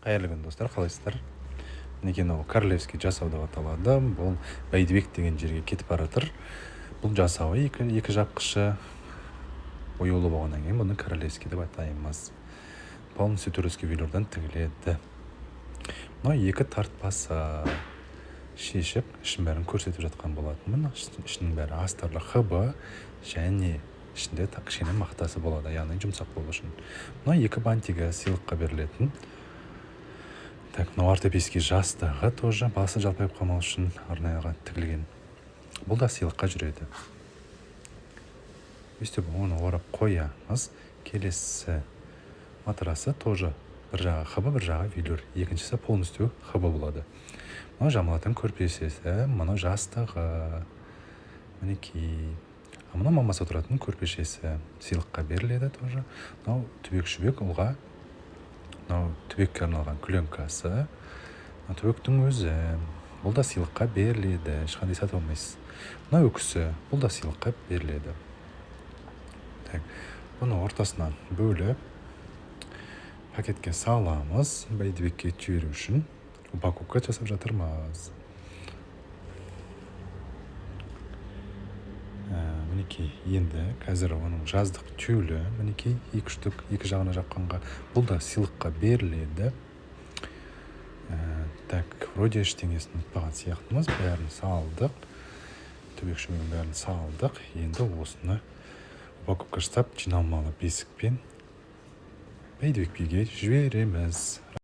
Қайырлы күн, достар, қалайсыздар? Мінекей, мынау королевский жасау деп аталады. Бұл Бәйдібек деген жерге кетіп бара жатыр. Бұл жасауы екі жапқышы оюлы болғаннан кейін, бұны королевский деп атаймыз. Полностью турецкий велюрдан тігіледі. Мынау екі тартпасы, шешіп, ішін бәрін көрсетіп жатқан болатынмын. Ішінің бәрі астарлы хб және ішінде кішкене мақтасы болады, яғни жұмсақ болу үшін. Мынау екі бантигі сыйлыққа берілетін. Так, мынау ортопедический жастығы, тоже басы жалпайып қалмау үшін арнайы тігілген. Бұл да сыйлыққа жүреді. Өйстіп оны орап қоямыз. Келесі матрасы тоже бір жағы хб, бір жағы велюр, екіншісі полностью хб болады. Мынау жамылатын көрпешесі, мынау жастығы, мінекей. А мынау мамасы отыратын көрпешесі, сыйлыққа беріледі тоже. Мынау түбек шүбек ұлға, мынау түбекке арналған клеёнкасы, мынау түбектің өзі, бұл да сыйлыққа беріледі, ешқандай сатып алмайсыз. Мынау үкісі, бұл да сыйлыққа беріледі. Так, бұны ортасынан бөліп, пакетке саламыз. Бәйдібекке жіберу үшін упаковка жасап жатырмыз. Мінекей, енді қазір оның жаздық тюлі, мінекей, екі штук, екі жағына жапқанға. Бұл да сыйлыққа беріледі. Так, вроде ештеңесін ұмытпаған сияқтымыз. Бәрін салдық, түбек шүбегін бәрін салдық. Енді осыны упаковка жасап, жиналмалы бесікпен Бәйдібек биге жібереміз.